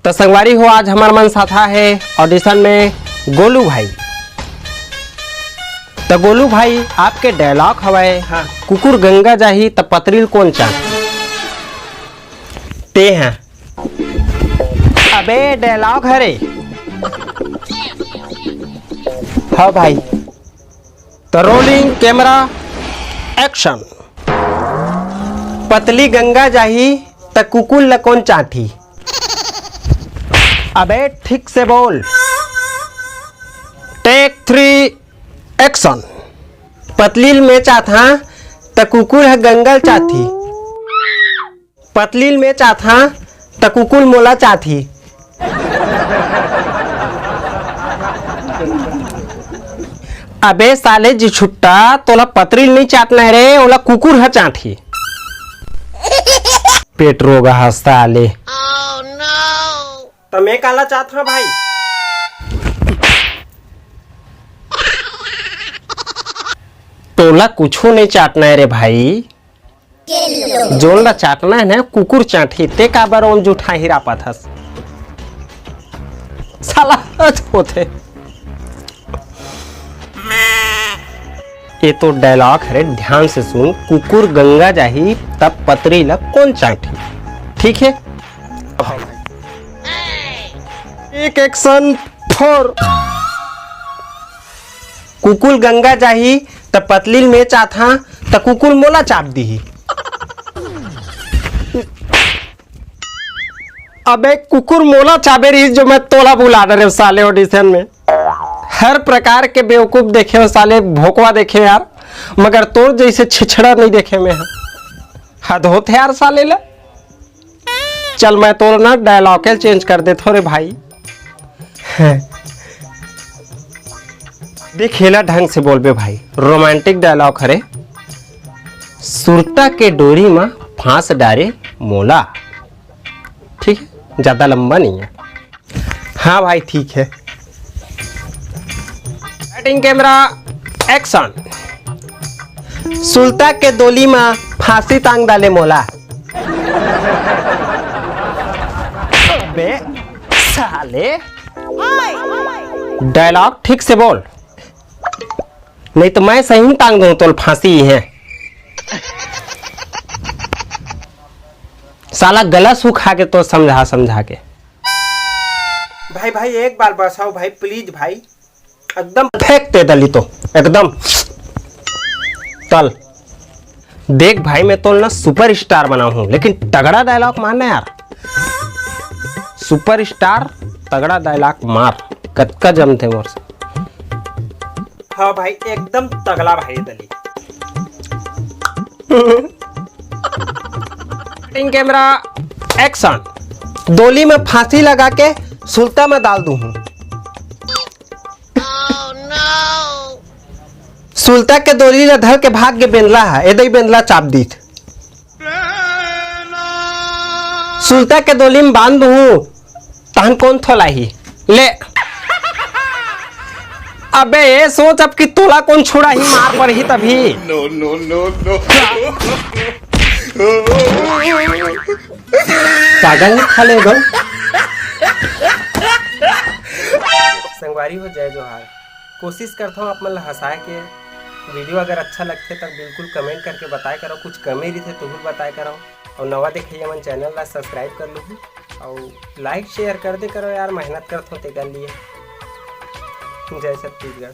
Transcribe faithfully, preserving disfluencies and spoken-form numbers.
त संगवारी हो, आज हमर मन साथ हे audition में गोलू भाई। त गोलू भाई, आपके dialogue हवय, हाँ। कुकुर गंगा जाही त पतरी ल कोन चाट? ते हैं। अबे dialogue हरे। हाँ भाई। त rolling camera action। पतली गंगा जाही त कुकुर ल कोन चाटही? अबे ठीक से बोल। Take three action। पतली ल मैं चाटहां त कुकुर ह गंगा ल चाटही। पतली ल मैं चाटहां त कुकुर मोला चाटही। अबे साले जी छुट्टा, तोला पतरी ल नइ चाटना हे रे, ओला कुकुर ह चाटही। पेट रोग ह साले। त मैं काला चाटहां भाई? तोला कुछू नइ चाटना हे रे भाई। जोन ला चाटना हे ना, कुकुर चाटही, ते काबर ओम जूठा हिरापत हस? साला हद होथे। ये तो dialogue हरे, ध्यान से सुन। कुकुर गंगा जाही, तब पतरी ला कोन चाटही? ठीक है? एक action four। कुकुर गंगा जाही, त पतली ल मैं चाटहां, त कुकुर मोला चाट दिही। अबे कुकुर मोला चाबे रहिस, जो मैं तोला बुला डरे साले audition में। हर प्रकार के बेवकूफ देखे हो साले, भोकवा देखे यार, मगर तोर जैसे छिछड़ा नहीं देखे मैं। हद होत है यार साले ला। चल, मैं तोर ना dialogue ल change कर देथों रे भाई। देख, एला ढंग से बोलबे भाई, romantic dialogue हरे। सुरता के डोरी म फांस डारे मोला। ठीक है, ज्यादा लंबा नहीं है। हाँ भाई, ठीक है। Cutting camera, action। सुलता के डोली म फांसी टांग डाले मोला। बे साले, dialogue ठीक से बोल, नहीं तो मैं सही टांग दूं तोल फांसी है। साला गला सुखा के तो समझा समझा के। भाई, भाई, एक बार बसाओ भाई, please भाई। एकदम फेंक दे दली तो, एकदम तल। देख भाई, मैं तोल ना superstar बना हूँ, लेकिन तगड़ा dialogue मारना यार। Superstar, तगड़ा dialogue मार, कतका जमथे मोर से। हाँ भाई, एकदम तगड़ा भाई दली। Cutting camera, action। डोली में फांसी लगा के सुलता में डाल दूं हूँ। सुलता के डोली ला धर के भाग गे बेंदला ह, एदई बेंदला चाप दीत। सुलता के डोली में बांध दूं हूँ, तहन कोन थोलाही? ले। अबे ये सोच अब कि तोला कोन छुड़ाही, मार पड़ही तभी। No, no, no, no। पागल नहीं खा ले गल। संगवारी हो, जय जोहार। कोशिश करता हूँ आप मन ला हंसाए के। Video अगर अच्छा लगथे त बिल्कुल comment करके बताए करो, कुछ कमी रहिथे तो भी बताए करो। और नवा देखइया मन channel ला subscribe कर लूहू और like share कर दे करो यार, मेहनत करत हो तेकर लिए। जय छत्तीसगढ़।